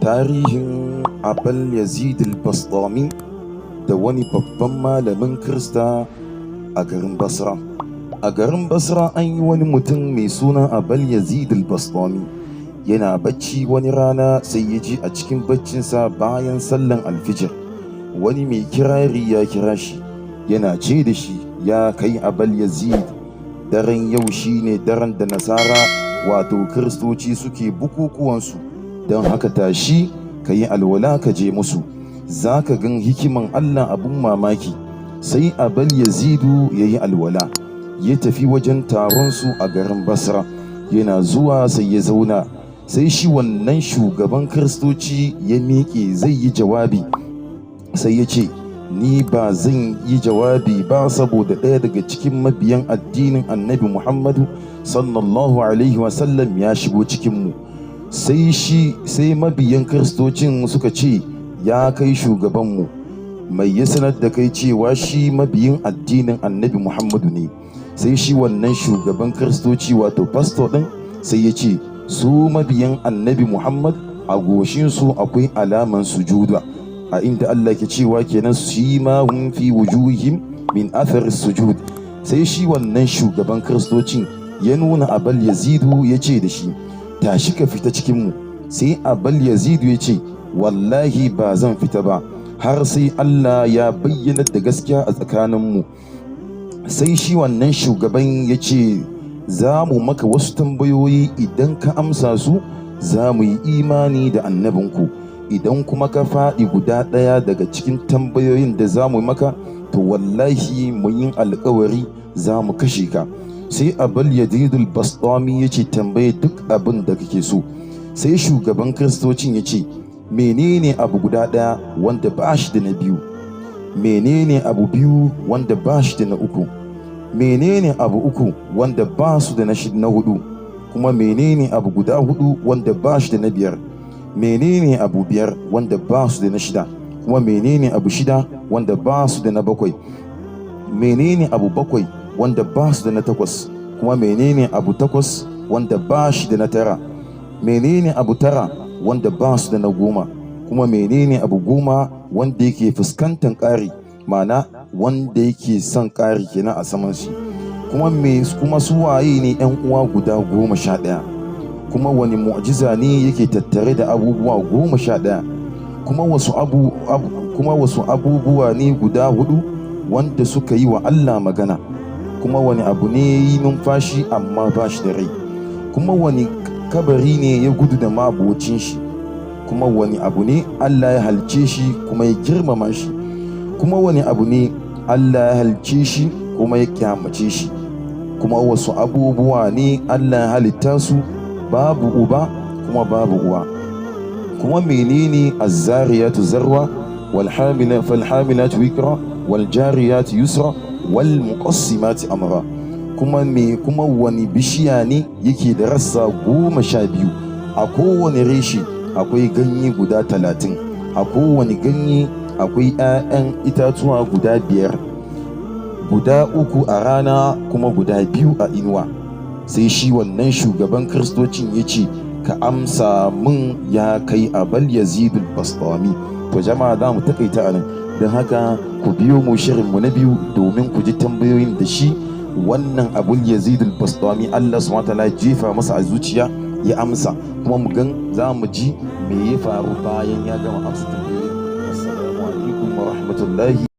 Tarihin Abul Yazid al-Bastami da wani babban malamin Kirista a garin Basra. A garin Basra an yi wani mutum mai suna Abul Yazid al-Bastami. Yana bacci wani rana, sai ya ji a cikin baccinsa bayan sallan alfijir, wani mai kirari ya kira shi, yana ce da shi, "Ya kai Abul Yazid, daren yau shine daren da Nasara, wato Kiristoci, suke bukukuwansu. Don haka tashi ka yi alwala ka je musu, za ka gan hikiman Allah abun mamaki." Sai Abul Yazidu ya yi alwala, ya tafi wajen taronsu a garin Basra. Yana zuwa sai ya zauna. Sai shi wannan shugaban Kiristoci ya miƙe zai yi jawabi, sai ya ce, "Ni ba zan yi jawabi ba, saboda ɗaya daga cikin mabiyan addinin Annabi Muhammadu sallallahu alaihi wasallam ya shigo cikinmu." Sai shi sai mabiyan Kiristocin suka ce, "Ya kai shugabanmu, mai ya sanar da kai cewa shi mabiyin addinin Annabi Muhammadu ne?" Sai shi wannan shugaban Kiristoci, wato pastor ɗin, sai ya ce, "Su mabiyan Annabi Muhammad, a goshinsu akwai alaman sujuda, a inda Allah ke cewa kenan, simahum fi wujuhihim min athar sujud." Sai shi wannan shugaban Kiristocin ya nuna Abal Yazidu, ya ce da shi, "Tashi ka fita cikinmu." Sai Abal Yazidu ya ce, "Wallahi ba zan fita ba har sai Allah ya bayyana da gaskiya a tsakaninmu." Sai shi wannan shugaban ya ce, "Za mu maka wasu tambayoyi. Idan ka amsa su, za mu yi imani da annabinku. Idan kuma ka faɗi guda ɗaya daga cikin tambayoyin da za mu maka, to wallahi mun yi alkawari za mu kashe ka." Sai Abul Yazidul Bastami ya ce, "Tambaye duk abin da kake so." Sai shugaban Kiristocin ya ce, "Menene abu guda ɗaya wanda ba shi da na biyu? Menene abu biyu wanda ba shi da na uku? Menene abu uku wanda ba su da na hudu? Kuma menene abu guda hudu wanda ba shi da na biyar? Menene abu biyar wanda ba su da na shida? Kuma menene abu shida wanda ba su da na bakwai? Menene abu bakwai wanda ba su da na takwas? Kuma menene abu takwas wanda ba shi da na tara? Menene abu tara wanda ba su da na 10? Kuma menene abu 10 wanda yake fuskantar ƙari, ma'ana wanda yake son ƙari kenan a saman shi? Kuma me kuma su waye ne yan uwa guda 11? Kuma wani mu'jiza ne yake tattare da abubuwa 11? Kuma wasu abubuwa ne guda hudu wanda suka yi wa Allah magana? Kuma wani abu ne yi numfashi amma ba shi da rai? Kuma wani kabari ne ya gudu da mabocin shi? Kuma wani abu ne Allah ya halce shi kuma ya girmama shi? Kuma wani abu ne Allah ya halce shi kuma ya kyamace shi? Kuma wasu abubuwa ne Allah ya halitta su babu uba kuma babu uwa? Kuma menene azzariyatu zarwa, wal hamila fal hamilatu wikra, wal jariyatu yusra, wal muqassimati amra? Kuma me kuma wani bishiya ne yake da rassa 12? A kowane reshe akwai ganye guda 30. A kowane ganye akwai 'ya'yan itatuwa guda biyar, guda uku a rana kuma guda biyu a inuwa." Sai shi wannan shugaban Kiristocin ya ce, "Ka amsa min, ya kai Abal Yazidul Bastami." To jama'a, za mu takaita a nan. Don haka ku biyo mu shirinmu na biyu domin ku ji tambayoyin da shi wannan Abul Yazidul Bastami Allah subhanahu wa ta'ala jefa masa a zuciya ya amsa, kuma mu gan za mu ji me ya faru bayan ya gama amsa tambayoyin. Assalamu alaikum wa rahmatullahi.